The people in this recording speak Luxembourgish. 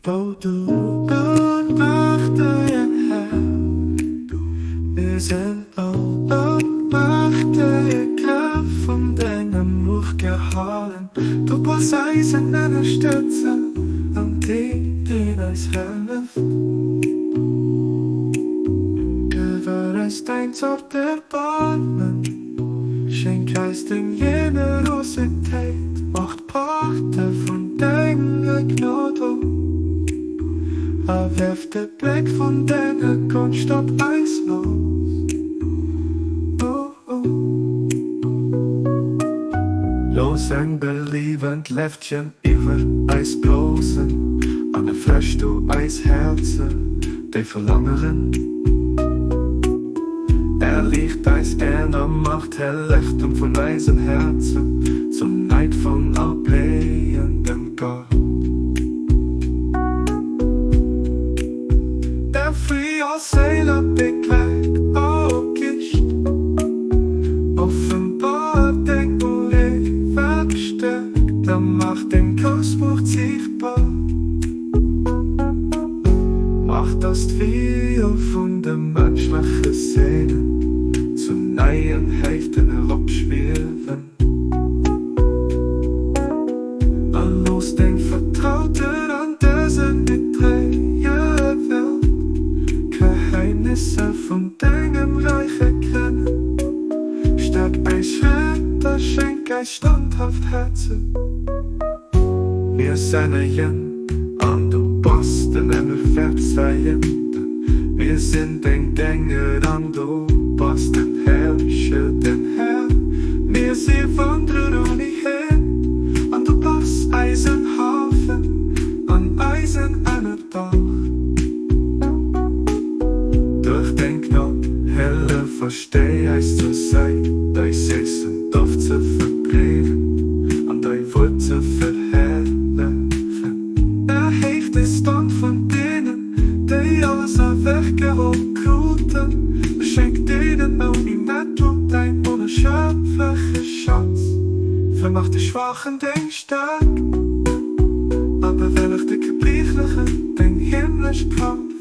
Wou du Ohnmacht dein Herr, mir sinn Ohnmacht deie Kraft vun dengem Much gehalen. Du bass eisen Ënnerstëtzer an deen, deen eis hëlleft. Gewör eis däin zart Erbarmen, schenk eis deng Generositéit, mach d'Porte vun denger Gnod op a werf de Bléck vun denger Gonscht op eis los. Looss eng beliewend Leftchen iwwer eis blosen an erfrësch du eis Häerzer, déi verlangeren. Erliicht eis Aen a mach d'Hellegtum vun eisen Häerzen zum Neid vun all bléiendem Gold. Der fréier Séiler begleit o Gischt, Offenbar deng ureeweg Stärkt a mach deng grouss Muecht siichtbar. Mach, dass d'Weeër vun de mënschleche Séilen zu neien Héichten eropschwiewen. A looss deng Vertrauten an dëser niddreger Welt d'Geheimnisser vun dengem Räich erkennen. Stäerk eis Schrétt a schenk eis standhaft Häerzen. Mir senne An du bass den Ënnerverzeienden. Mir sinn deng Dénger an du bass den Herrscher, den Här. Mir si Wanderer ouni Heem an du bass eisen Hafen an eisen Ënnerdach. Duerch deng Gnod, hëllef a stéi eis zur Säit, däi séissen Doft ze verbreeden an däi Wuert ze verherrlechen. Erhéich de Stand vun deenen, déi alles ewechgeholl kruten, a schenk deenen ouni Mettel däin onerschöpfleche Schatz. Vermach de Schwachen deng Stäerkt a bewälleg de Gebriechlechen deng himmlesch Kraaft.